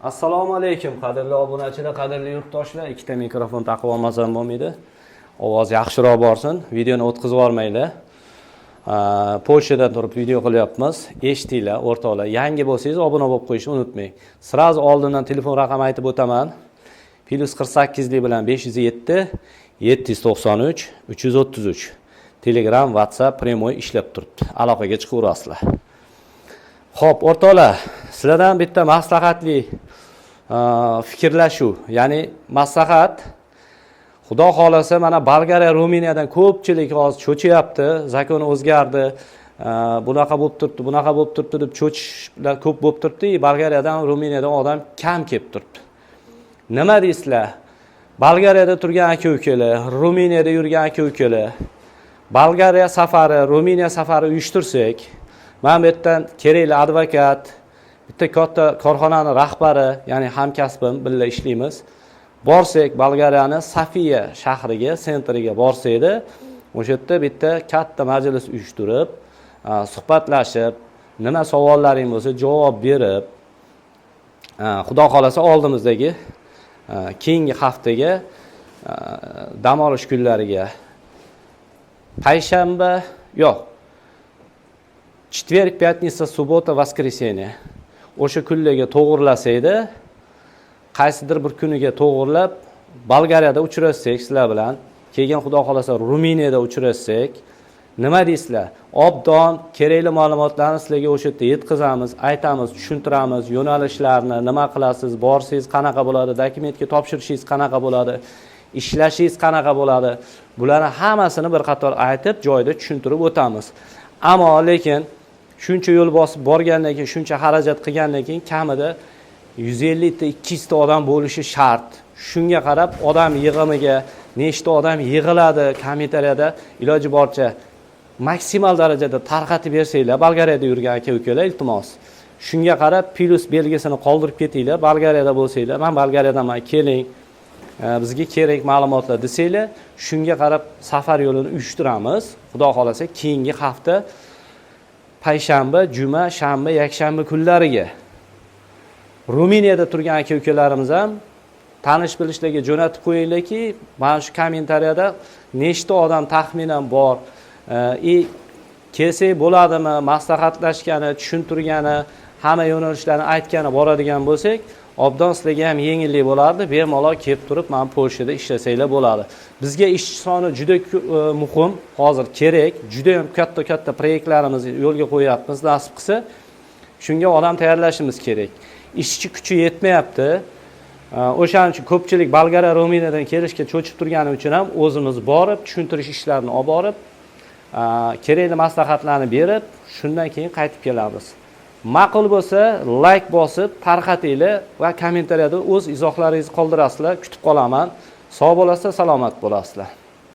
Assalomu alaykum, qadrli obunachilar, qadrli yurtdoshlar. Ikkita mikrofon taqib olmasam bo'lmaydi. Ovoz yaxshiroq borsin. Videoni o'tkazib yubormanglar. Polshadan turib video qilyapmiz. Eshitinglar, o'rtoqlar. Yangi bo'lsangiz, obuna bo'lib qo'yishni unutmang. Сразу oldindan telefon raqami aytib o'taman. +48 lik bilan 507 793 333. Telegram, WhatsApp прямой ishlab turibdi. Aloqaga chiqaverasizlar. Xo'p, o'rtoqlar, sizlardan bitta maslahatli fikrlashuv, ya'ni maslahat. Xudo xohlasa, mana Bolgariya, Ruminiyadan ko'pchilik hozir cho'chiyapti. Закон o'zgardi. Bunaqa bo'lib turibdi, bunaqa bo'lib turibdi deb cho'chishlar ko'p bo'lib turibdi. Bolgariyadan, Ruminiyadan odam kam kelib turibdi. Nima deysizlar? Bolgariyada turgan aka ukalar, Ruminiyada yurgan aka ukalar, Bolgariya safari, Ruminiya safari uyushtirsak, mana bu yerdan kerakli advokat, bitta katta korxonani rahbari, ya'ni hamkasbim, birga ishlaymiz. Borsak, Bolgariyani Sofiya shahriga, центр iga borsakda, o'sha yerda bitta katta majlis uyushtirib, suhbatlashib, nima savollaring bo'lsa javob berib, xudo xohlasa, oldimizdagi keyingi haftaga dam olish kunlariga, payshanba, yo'q, четверг, пятница, суббота, воскресенье, o'sha kunlarga to'g'irlasakda, qaysidir bir kuniga to'g'irlab, Bolgariyada uchrashsak sizlar bilan, keyin, xudo xohlasa, Ruminiyada uchrashsak, nima deysizlar? Obdon kerakli ma'lumotlarni sizlarga o'sha yerda yetkazamiz, aytamiz, tushuntiramiz yo'nalishlarni, nima qilasiz, borsangiz qanaqa bo'ladi, dokumentga topshirishingiz qanaqa bo'ladi, ishlashingiz qanaqa bo'ladi, bularni hammasini bir qator aytib, joyida tushuntirib o'tamiz. Ammo lekin shuncha yo'l bosib borgandan keyin, shuncha xarajat qilgandan keyin kamida 150 ta, 200 ta odam bo'lishi shart. Shunga qarab, odam yig'imiga, nechta odam yig'iladi, kommentariyada iloji boricha maksimal darajada tarqatib bersanglar, Bolgariyada yurgan aka ukalar, iltimos, shunga qarab plyus belgisini qoldirib ketinglar. Bolgariyada bo'lsanglar, "Man Bolgariyadaman, keling, bizga kerak ma'lumotlar" desanglar, shunga qarab safar yo'lini uyushtiramiz. Xudo xohlasa, keyingi hafta payshanba, juma, shanba, yakshanba kunlariga. Ruminiyada turgan aka ukalarimiz ham tanish bilishlarga jo'natib qo'yinglarki, mana shu kommentariyada nechta odam taxminan bor и kelsak bo'ladimi, maslahatlashgani, tushuntirgani, hamma yo'nalishlarni aytgani boradigan bo'lsak, obdon sizlarga ham yengillik bo'lardi. Bemalol kelib turib, mana Polshada ishlasanglar bo'ladi. Bizga ishchi soni juda muhim hozir, kerak. Juda yam katta katta proyektlarimizni yo'lga qo'yyapmiz, nasib qilsa. Shunga odam tayyorlashimiz kerak, ishchi kuchi yetmayapti. O'shaning uchun ko'pchilik Bolgariya, Ruminiyadan kelishga cho'chib turgani uchun ham o'zimiz borib, tushuntirish ishlarini olib borib, kerakli maslahatlarni berib, shundan keyin qaytib kelamiz. Ma'qul bo'lsa, layk bosib tarqatinglar va kommentariyada o'z izohlaringizni qoldirasizlar, kutib qolaman. Sog' bo'lasizlar, salomat bo'lasizlar.